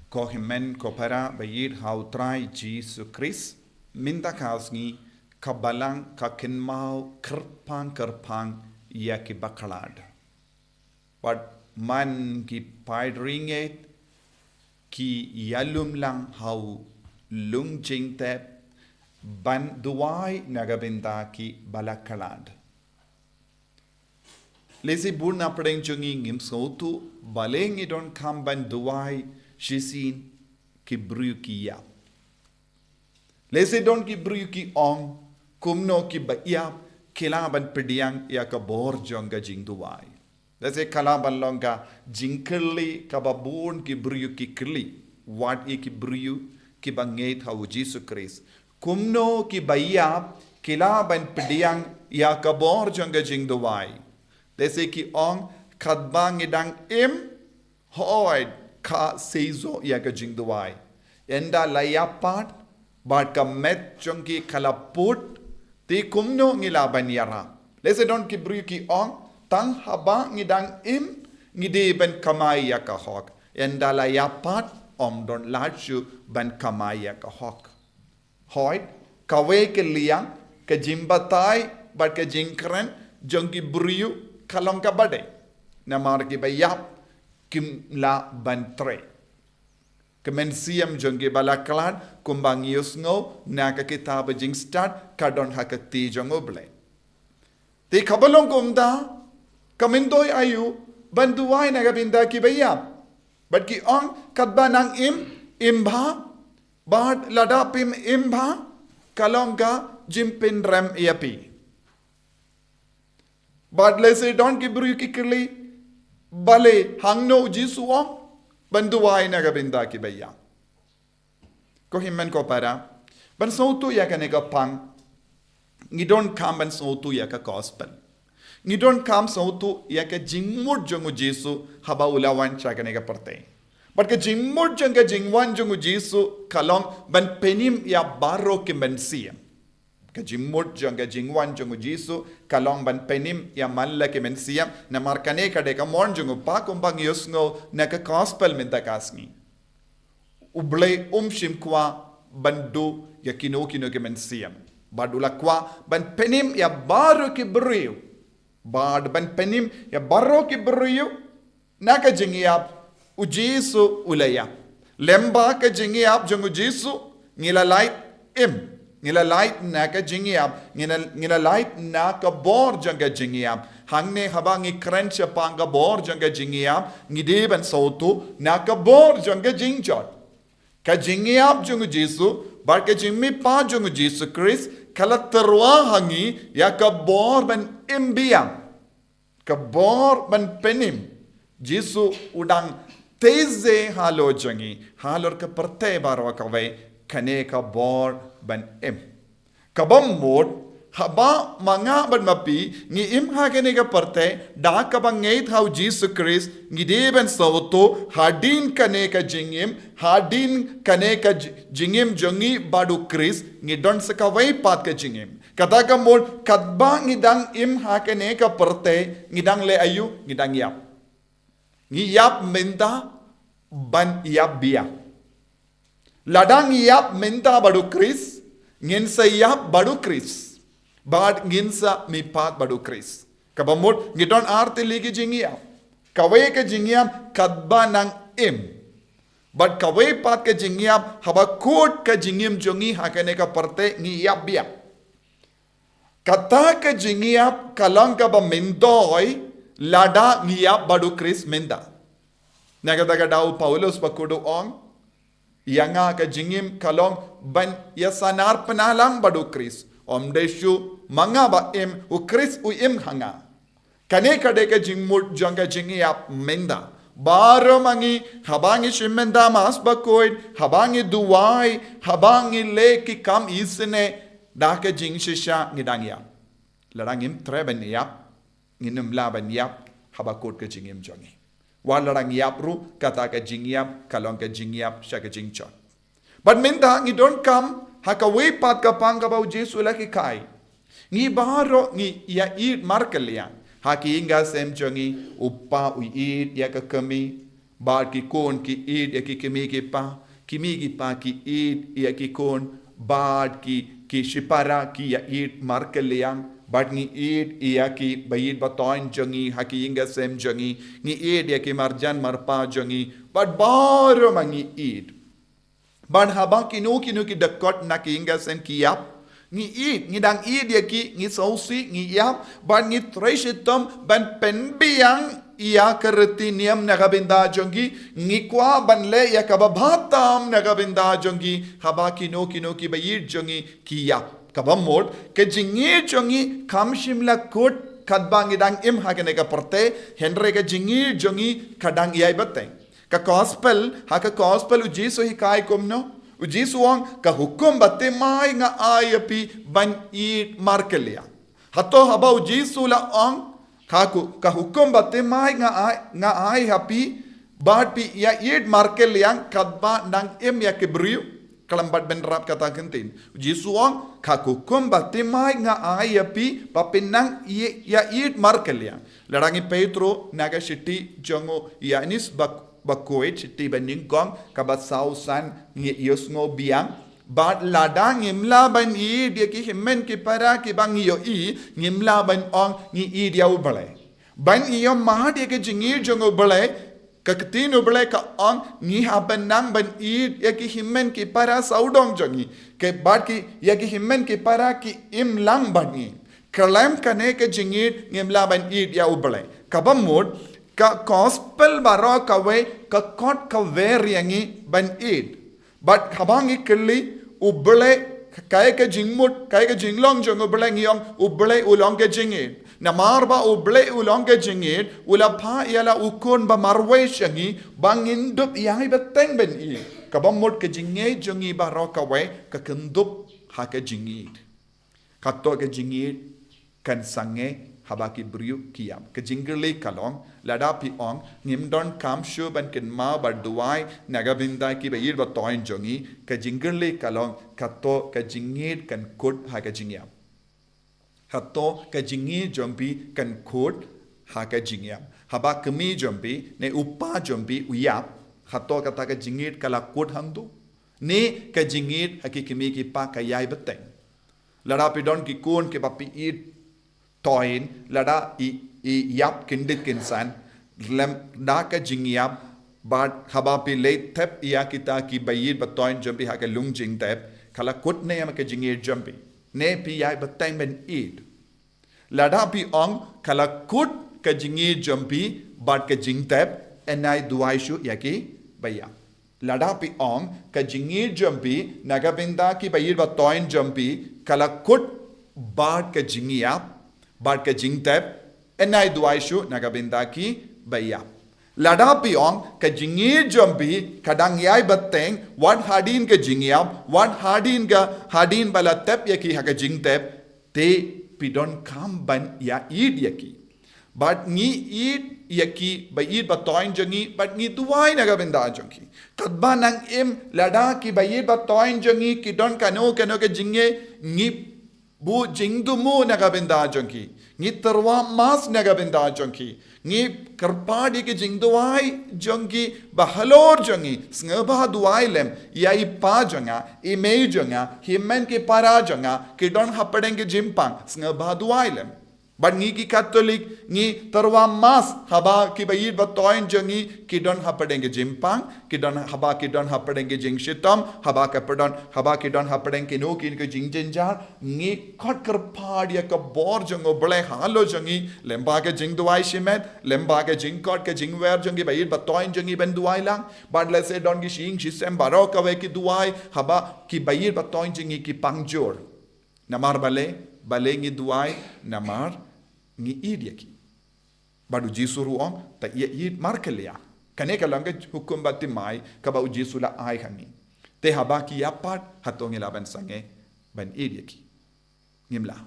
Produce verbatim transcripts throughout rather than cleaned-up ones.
Ko hynmen ko para ba ïeit ha u Trai Jisu Khrist, mynta ka sngi ka Balang ka kynmaw kyrpang kyrpang ïa ki bakhlad. Bad man ki paid riewngeit ki ïalum lang ha u lung jingtep ban duwai na ka bynta ki ba la khlad. Lehse bun na pdeng jong ngi ngim sngewthuh balei ngi donkam ban duwai shisien ki briew ki ïap. Lehse don ki briew ki ong, kumno ki ba ïap ki lah ban pdiang ïa ka bor jong ka jingduwai. Lehse ka lah ban long ka jingkylli kaba bun ki briew ki kylli, wat ïa ki briew ki ba ngeit ha u Jisu Khrist. Kumno ki ba ïap ki lah ban pdiang ïa ka bor jong ka jingduwai. Lehse ki ong, katba ngi dang im, hooid, ka seisoh ïa ka jingduwai. Ynda la ïap pat, bad ka met jong ki ka la put, te kumno ngi lah ban ïarap. Lehse don ki briew ki ong, tang haba ngi dang im, ngi dei ban kamai ïa ka hok. Ynda la ïap pat, ym don lad shuh ban kamai ïa ka hok. Hooid, kawei ka liang, ka jingbatai bad ka jingkren jong ki briew ka long kaba dei. Namar ki ba ïap kim lah ban trei. Ka mynsiem jong ki ba la khlad, kumba ngi ïohsngew na ka kitab Jingstad, ka don ha ka kti jong U Blei. Te kaba long kumta, ka myntoi aïu ban duwai na ka bynta ki ba ïap. Bad ki ong, katba nang im, im bha, bad lada phim im bha, ka long ka jingpynrem ïa phi. Bad lehse don ki briew ki kylli, balei hangno u Jisu u ong ban duwai na ka bynta ki ba ïap. Ko hynmen ko para, ban sngewthuh ïa kane ka pang, ngi donkam ban sngewthuh ïa ka gospel. Ngi donkam sngewthuh ïa ka jingmut jong u Jisu haba u la wan sha kane ka pyrthei. Bad ka jingmut jong ka jingwan jong u Jisu ka long ban pynim ïa baroh ki mynsiem. Ka jingmut jong ka jingwan jong u Jisu ka long ban pynim ïa man la ki mynsiem, namar kane ka dei ka mon jong u Kpa, kumba ngi ïohsngew na ka gospel mynta ka sngi. U Blei um shym kwah ban duh ïa kino kino ki mynsiem. Bad u la kwah ban pynim ïa baroh ki briew. Bad ban pynim ïa baroh ki briew na ka jingïap, u Jisu u la ïap. Lem bad ka jingïap jong u Jisu, ngi la lait im. Ngi la lait na ka jingïap, ngi la, ngi la lait na ka bor jong ka jingïap. Hangne haba ngi kren shaphang ka bor jong ka jingïap, ngi dei ban sngewthuh na ka bor jong ka jingjot. Ka jingïap jong u Jisu, bad ka jingmihpat jong u Jisu Khrist, ka la tyrwa ha ngi ïa ka bor ban im biang. Ka bor ban pynim. Jisu u dang tei ze halor jong ngi, halor ka pyrthei baroh kawei, kane ka bor ban im. Kaba mut, haba ma nga bad ma phi ngi im ha kane ka pyrthei, da kaba ngeit ha u Jisu Khrist, ngi dei ban sngewthuh hadien kane ka jingim, hadien kane ka ji-, jingim jong ngi bad u Khrist, ngi don sa kawei pat ka jingim. Kata ka mut, katba ngi dang im ha kane ka pyrthei, ngi dang leh aïu, ngi dang ïap. Ngi ïap mynta, ban ïap biang. Lada ngi ïap mynta bad u Khrist, ngin sa ïap bad u Khrist. Bad ngin sa mihpat bad u Khrist. Kaba mut, ngi don ar tylli ki jingïap. Kawei ka jingïap, katba nang im. Bad kawei pat ka jingïap, haba kut ka jingim jong ngi ha kane ka pyrthei ngi ïap biang. Kata ka jingïap ka long kaba myntoi, lada ngi ïap bad u Khrist mynta. Na kata ka daw u Paulus bakhuid u ong, ïa nga ka jingim ka long ban ïasanar pynlang bad u Khrist. Ym dei shuh ma nga ba im, u Khrist u im ha nga. Kane ka dei ka jingmut jong ka jingïap mynta. Baroh ma ngi, haba ngi shim mynta Mass bakhuid, haba ngi duwai, haba ngi leh ki kam isynei, da ka jingshisha ngi dang ïap. Lada ngim treh ban ïap, ngin ym lah ban ïap, haba kut ka jingim jong ngi. Wat lada ngi ïap ruh, kata ka jingïap ka long ka jingïap sha ka jingjot. Bad mynta ngi donkam ha kawei pat ka pang kaba u Jisu u la hikai. Ngi baroh ngi ïa ïeit markylliang. Ha ki ïing ki sem jong ngi, u kpa u ïeit ïa ka kmie. Bad ki khun ki ïeit ïa ki kmie ki kpa, ki kmie ki kpa ki ïeit ïa ki khun, bad ki, ki shipara ki ïa ïeit markylliang, bad ngi ïeit ïa ki ba ïeit ba toiñ jong ngi ha ki ïing ki sem jong ngi, ngi ïeit ïa ki marjan marpa jong ngi, bad baroh ma ngi ïeit. Bad haba kino kino ki dkhot na ki ïing ki sem ki ïap, ngi ïeit, ngi dang ïeit ïa ki, ngi sngewsih, ngi ïap, bad ngi trei shitom ban pynbiang ïa ka riti niam na ka bynta jong ki, ngi kwah ban leh ïa kaba bha tam na ka bynta jong ki, haba kino kino ki ba ïeit jong ngi ki ïap. Kaba mut, ka jingïeit jong ngi kam shym la kut katba ngi dang im ha kane ka pyrthei, hynrei ka jingïeit jong ngi ka dang ïai bteng. Ka gospel, ha ka gospel u Jisu u hikai kumno? U Jisu u ong, ka hukum bathymmai nga ai ha phi ban ïeit markylliang. Hato haba u Jisu u la ong, ka ku, ka hukum bathymmai nga ai, nga ai ha phi, bad phi ïa ïeit markylliang katba nang im ïa ki briew. Khlem pat ban rap kata ka ktien. U Jisu u ong, ka hukum bathymmai nga ai ha phi, ba phin nang ïeit, ïa ïeit markylliang. Lada ngi peit through na ka shithi jong u Ïoannis ba, ba khuid, shithi ba nyngkong, kaba saw san, ngi ïohsngew biang. Bad lada ngim lah ban ïeit ïa ki hynmen ki para kiba ngi ïohi, ngim lah ban ong ngi ïeit ïa u Blei. Ban ïoh mad ïa ka jingïeit jong u Blei, ka ktien u Blei ka ong ngi hap ban nang ban ïeit ïa ki hynmen ki para sawdong jong ngi. Ki bad ki, ïa ki hynmen ki para ki im lang bad ngi. Khlem kane ka jingïeit ngim lah ban ïeit ïa u Blei. Kaba mut, ka gospel baroh kawei, ka khot kawei ïa ngi ban ïeit. Bad haba ngi kylli, u Blei, kaei ka jingmut, kaei ka jinglong jong u Blei ngi ong, u Blei u long ka jingïeit. Namar ba u Blei u long ka jingïeit, u la phah ïa la u khun ba marwei sha ngi, ba ngin dup ïai bteng ban ïeit. Kaba mut ka jingïeit jong ngi baroh kawei, ka kyndup ha ka jingïeit. Kato ka jingïeit kan sangeh haba ki briew ki ïap. Ka jingkylli ka long, lada phi ong, ngim donkam shuh ban kynmaw bad duwai na ka bynta ki ba ïeit ba toiñ jong ngi, ka jingkylli ka long, kato ka jingïeit kan kut ha ka jingïap. Hato ka jingïeit jong phi kan kut ha ka jingïap. Haba kmie jong phi, ne u kpa jong phi, u ïap, hato kata ka jingïeit ka la kut hangto. Ne ka jingïeit ha ki kmie ki kpa ka ïai bteng. Lada phi don ki khun kiba phi ïeit toiñ, lada i, i ïap kyndit kynsan, lem da ka jingïap, bad haba phi leit thep ïa kita ki ba ïeit ba toiñ jong phi ha ka lung jingthep, ka la kut ne em ka jingïeit jong phi. Ne phi ïai bteng ban ïeit. Lada phi ong ka la kut ka jingïeit jong phi bad ka jingthep, yn ai duwai shuh ïa ki ba ïap. Lada phi ong ka jingïeit jong phi na ka bynta ki ba ïeit ba toiñ jong phi ka la kut bad ka jingïap, bad ka jingthep, yn ai duwai shuh na ka bynta ki ba ïap. Lada phi ong ka jingïeit jong phi ka dang ïai bteng, wat hadien ka jingïap, wat hadien ka, hadien ba la thep ïa ki ha ka jingthep, te phi donkam ban ïa ïeit ïa ki. Bad ngi ïeit ïa ki ba ïeit ba toiñ jong ngi, bad ngi duwai na ka bynta jong ki. Katba nang im, lada ki ba ïeit ba toiñ jong ngi ki don kano kano ka jingeh, ngi buh jingthmu na ka bynta jong ki. Ngi tyrwa mass na ka bynta jong ki. Ngi kyrpad ïa ki jingduwai jong ki ba halor jong ngi. Sngewbha duwai lem ïa i pa jong nga, i mei jong nga, hynmen ki para jong nga ki don hapdeng ki jingpang. Sngewbha duwai lem. Bad ngi ki Katholik, ngi tyrwa mass haba ki ba ïeit ba toiñ jong ngi ki don hapdeng ki jingpang, ki don haba ki don hapdeng ki jingshitom, haba ki pdon, haba ki don hapdeng kino kino ki jingjynjar, ngi khot kyrpad ïa ka bor jong u Blei halor jong ngi, lyngba ka jingduwai shimet, lyngba ka jingkhot ka jingwer jong ki ba ïeit ba toiñ jong ngi ban duwai lang, bad lehse don ki shyieng shisem baroh kawei ki duwai, haba ki ba ïeit ba toiñ jong ngi ki pang jur. Namar balei, balei ngi duwai, namar ngi ïeit ïa ki. Bad u Jisu ruh u ong, to ïa ïeit markylliang. Kane ka long ka hukum bathymmai, kaba u Jisu u la ai ha ngi. Te haba ki ïap pat, hato ngi lah ban sangeh ban ïeit ïa ki? Ngim lah.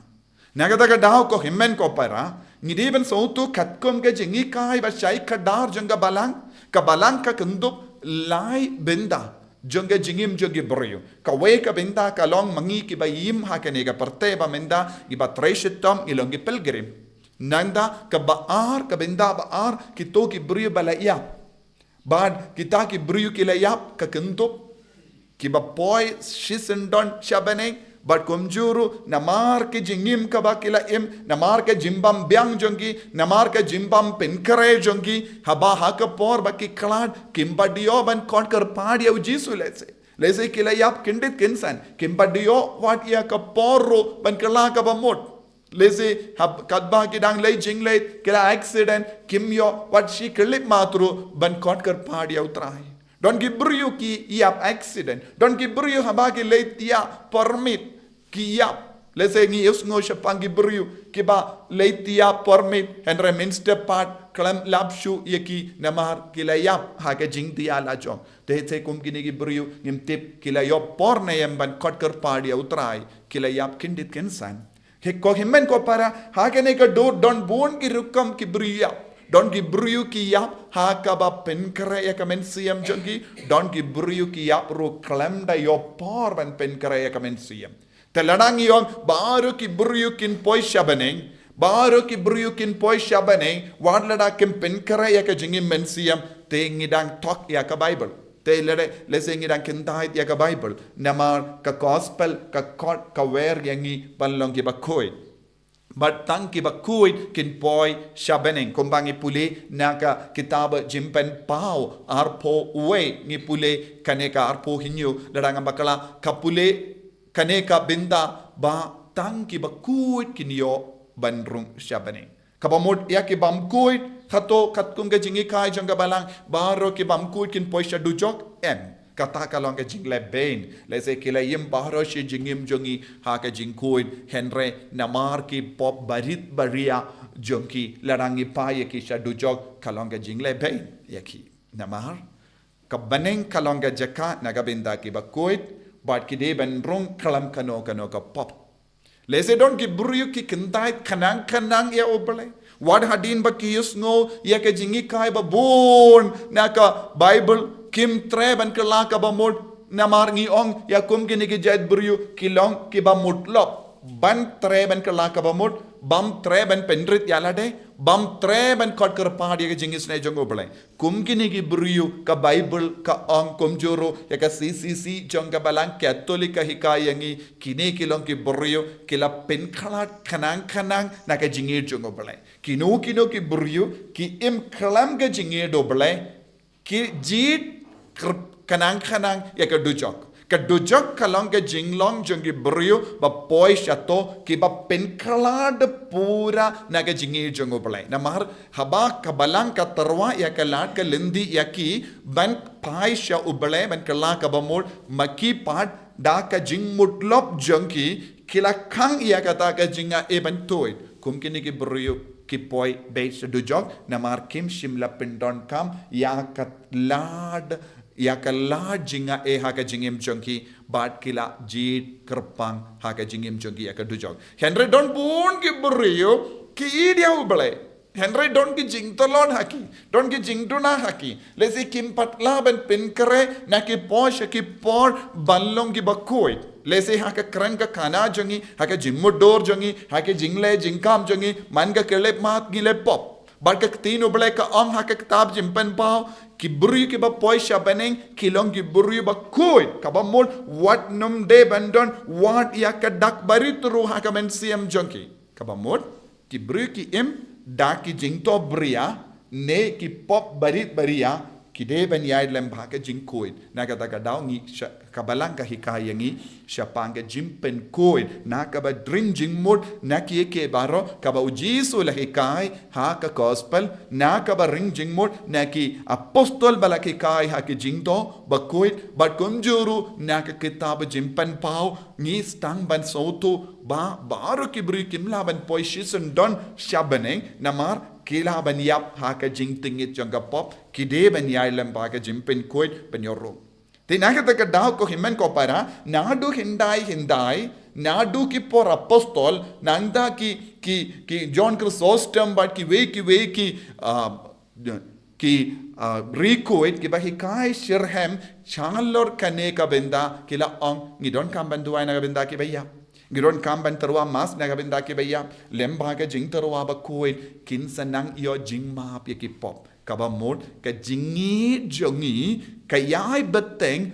Na kata ka daw ko hynmen ko para, ngi dei ban sngewthuh katkum ka jinghikai ba shai khadar jong ka Balang, ka Balang ka kyndup lai bynta jong ka jingim jong ki briew. Kawei ka bynta ka long ma ngi ki ba im ha kane ka pyrthei ba mynta, ngi ba trei shitom, ngi long ki pilgrim. Nangta kaba ar, ka bynta ba ar, kito ki briew ba la ïap. Bad kita ki briew ki la ïap ka kyntup, kiba poi shisyndon sha bneng, bad kumjuh ruh namar ki jingim kaba ki la im, namar ka jingbym biang jong ki, namar ka jingbym pynkhreh jong ki, haba ha ka por ba ki khlad, kim pat ïoh ban khot kyrpad ïa u Jisu lehse. Lehse ki la ïap kyndit kynsan, kim pat ïoh wat ïa ka por ruh ban kylla kaba mut. Lehse hab-, katba ki dang leit jingleit, ki la accident, kim ïoh wat shi khyllipmat ruh ban khot kyrpad ïa u Trai. Don ki briew ki ïap accident. Don ki briew haba ki leit ïa permit ki ïap. Lehse ngi ïohsngew shaphang ki briew kiba leit ïa permit, hynrei mynstep pat khlem lap shuh ïa ki namar ki la ïap ha ka jingthiah la jong. Te te kum kine ki briew ngim tip ki la ïoh por ne em ban khot kyrpad ïa u Trai, ki la ïap kyndit kynsan. He ko hynmen ko para, ha kane ka dur don bun ki rukom ki briew ïap. Don ki briew ki ïap ha kaba pynkhreh ïa ka mynsiem jong ki, don ki briew ki ïap ruh khlem da ïoh por ban pynkhreh ïa ka mynsiem. Te lada ngi ong baroh ki briew kin poi sha bneng, baroh ki briew kin poi sha bneng, wat lada kim pynkhreh ïa ka jingim mynsiem, te ngi dang thok ïa ka Bible. Te lada, lehse ngi dang kyntait ïa ka Bible. Namar ka gospel ka khot ka wer ïa ngi ban long kiba khuid. Bad tang kiba khuid kin poi sha bneng. Kumba ngi pule na ka kitab Jingpynpaw arphew wei, ngi pule kane ka arphew hynñiew, lada ngam bakla, ka pule kane ka bynta ba tang kiba khuid kin ïoh ban rung sha bneng. Kaba mut ïa ki bym khuid, hato katkum ka jinghikai jong ka Balang, baroh ki bym khuid kin poi sha dujok? Em, kata ka long ka jinglehbeiñ. Lehse ki la im baroh shi jingim jong ngi ha ka jingkhuid, hynrei namar ki pop barit baria jong ki, lada ngi phah ïa ki sha dujok, ka long ka jinglehbeiñ ïa ki. Namar ka bneng ka long ka jaka na ka bynta kiba khuid, bad ki dei ban rung khlem kano kano ka pop. Lehse don ki briew ki kyntait khnang khnang ïa U Blei. Wat hadien ba ki ïohsngew ïa ka jinghikai ba bun na ka Bible, kim treh ban kylla kaba mut, namar ngi ong ïa kum kine ki jait briew ki long kiba mutlop. Bym treh ban kylla kaba mut, bym treh ban pynrit ïa lade, bym treh ban khot kyrpad ïa ka jingisynei jong U Blei. Kum kine ki briew ka Bible ka ong kumjuh ruh ïa ka C C C jong ka Balang Katholik ka hikai ïa ngi, kine ki long ki briew ki la pynkhlad khnang khnang na ka jingïeit jong U Blei. Kino kino ki briew ki im khlem ka jingïeit U Blei, ki jied kr-, khnang khnang ïa ka dujok. Ka dujok ka long ka jinglong jong ki briew ba poi shato kiba pynkhlad pura na ka jingïeit jong U Blei. Namar haba ka Balang ka tyrwa ïa ka lad ka lynti ïa ki ban phai sha U Blei ban kylla kaba mut, ma ki pat da ka jingmutlop jong ki ki la khang ïa kata ka jingaiei ban tuid. Kum kine ki briew ki poi beit sha dujok namar kim shym la pyndonkam ïa ka lad, ïa ka lad jingaiei ha ka jingim jong ki, bad ki la jied kyrpang ha ka jingim jong ki ïa ka dujok. Hynrei don bun ki briew ki ïeit ïa U Blei, hynrei don ki jingtlot ha ki, don ki jingduna ha ki. Lehse kim pat lah ban pynkhreh na ki por sha ki por ban long kiba khuid. Lehse ha ka kren ka khana jong ngi, ha ka jingmutdur jong ngi, ha ka jingleh jingkam jong ngi, man ka khyllipmat ngi leh pop. Bad ka ktien U Blei ka ong ha ka kitab Jingpynpaw, ki briew kiba poi sha bneng ki long ki briew ba khuid, kaba mut wat nym dei ban don wat ïa ka dak barit ruh ha ka mynsiem jong ki. Kaba mut ki briew ki im da ki jingthoh bria ne ki pop barit baria, ki dei ban ïaid lem bad ka jingkhuid. Na kata ka daw ngi sha-, ka Balang ka hikai ïa ngi shaphang ka jingpynkhuid, na kaba ring jingmut na kiei kiei baroh kaba U Jisu u la hikai ha ka gospel, na kaba ring jingmut na ki apostol ba la hikai ha ki jingthoh bakhuid, bad kumjuh ruh na ka kitab Jingpynpaw. Ngi sdang ban sngewthuh ba baroh ki briew kim lah ban poi shisyndon sha bneng namar ki lah ban ïap ha ka jingtngit jong ka pop, ki dei ban ïaid lem bad ka jingpynkhuid ban ïoh rung. Te na kata ka daw ko hynmen ko para, naduh hyndai hyndai, naduh ki por apostol, nangta ki, ki, ki John Chrysostom bad kiwei kiwei ki, ah, ki, ah, riewkhuid kiba hikai shitrhem shalor kane ka bynta, ki la ong ngi donkam ban duwai na ka bynta kiba ïap. Ngi donkam ban tyrwa mas na ka bynta kiba ïap, lem bad ka jingtyrwa bakhuid, kin sa nang ïoh jingmap ïa ki pop. Kaba mut, ka jingïeit jong ngi, ka ïai bteng,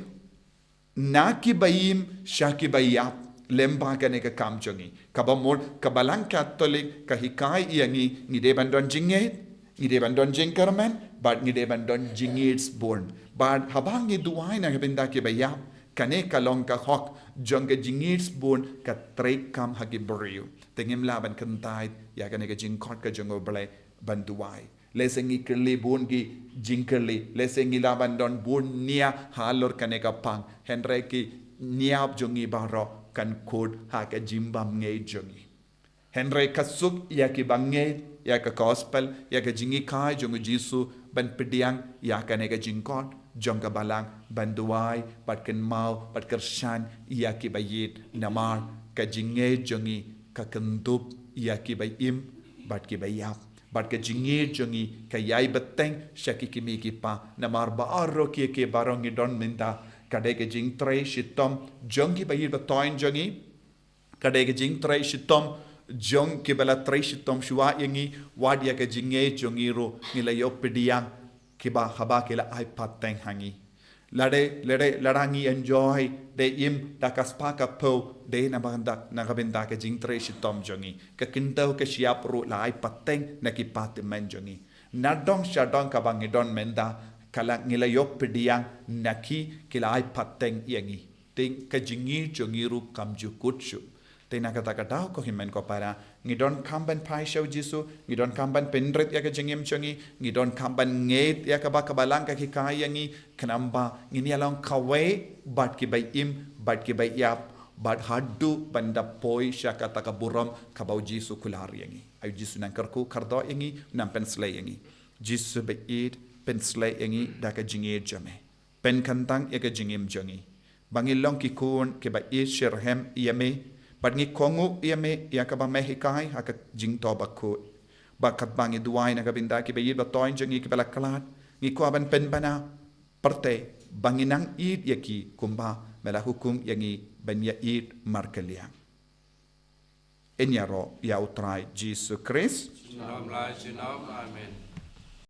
na kiba im, sha kiba ïap, lem bad kane ka kam jong ngi. Kaba mut, ka Balang Katholik, ka hikai ïa ngi, ngi dei ban don jingïeit, ngi dei ban don jingkyrmen, bad ngi dei ban don jingïeit sbun. Bad haba ngi duwai na ka bynta kiba ïap, kane ka long ka hok, jong ka jingïeit sbun, ka treikam ha ki briew. Te ngim lah ban kyntait, ïa kane ka jingkhot ka jong U Blei, ban duwai. Lehse ngi kylli bun ki jingkylli. Lehse ngi lah ban don bun nia halor kane ka pang. Hynrei ki niap jong ngi baroh kan kut ha ka jingbym ngeit jong ngi. Hynrei ka suk ïa kiba ngeit, ïa ka gospel, ïa ka jinghikai jong u Jisu ban pdiang, ïa kane ka jingkhot, jong ka balang, ban duwai, bad kynmaw, bad kyrshan, ïa kiba ïeit, namar, ka jingngeit jong ngi, ka kyndup, ïa kiba im, bad kiba ïap. Bad ka jingngeit jong ngi ka ïai bteng sha ki kmie ki kpa. Namar baroh ki, ki baroh ngi don mynta. Ka dei ka jingtrei shitom jong kiba ïeit ba toiñ jong ngi. Ka dei ka jingtrei shitom jong kiba la trei shitom shuwa ïa ngi. Wat ïa ka jingngeit jong ngi ruh ngi la ïoh pdiang. Kiba haba ki la ai pateng ha ngi. Lada, lada, lada ngi enjoy, dei im, da ka spah ka phew, dei na bynta, na ka bynta ka jingtrei shitom jong ngi. Ka kynthei ka shyiap ruh la ai pateng na ki kpa tymmen jong ngi. Nadong shadong kaba ngi don mynta, ka la ngi la ïoh pdiang na ki ki la ai pateng ïa ngi. Te ka jingngeit jong ngi ruh kam ju kut shuh. Te na kata ka daw ko hynmen ko para, ngi donkam ban phai sha u Jisu, ngi donkam ban pynrit ïa ka jingim jong ngi, ngi donkam ban ngeit ïa kaba ka balang ka hikai ïa ngi, khnang ba ngin ïa long kawei bad kiba im, bad kiba ïap, bad haduh ban da poi sha kata ka burom kaba u Jisu kular ïa ngi. Ai u Jisu nang kyrkhu kyrdoh ïa ngi, nang pynshlei ïa ngi. Jisu ba ïeit, pynshlei ïa ngi da ka jingngeit jong me. Pynkyntang ïa ka jingim jong ngi. Ba ngin long ki khun kiba ïeit shitrhem ïa me. Bad ngi kohnguh ïa me ïa kaba me hikai ha ka jingthoh bakhuid. Bad katba ngi duwai na ka bynta kiba ïeit ba toiñ jong ngi kiba la khlad. Ngi kwah ban pynbna pyrthei. Ba ngin nang ïeit ïa ki kumba me la hukum ïa ngi ban ïa ïeit markylliang. Ngin ïaroh ïa u Trai Jisu Khrist. Junom la junom, amen.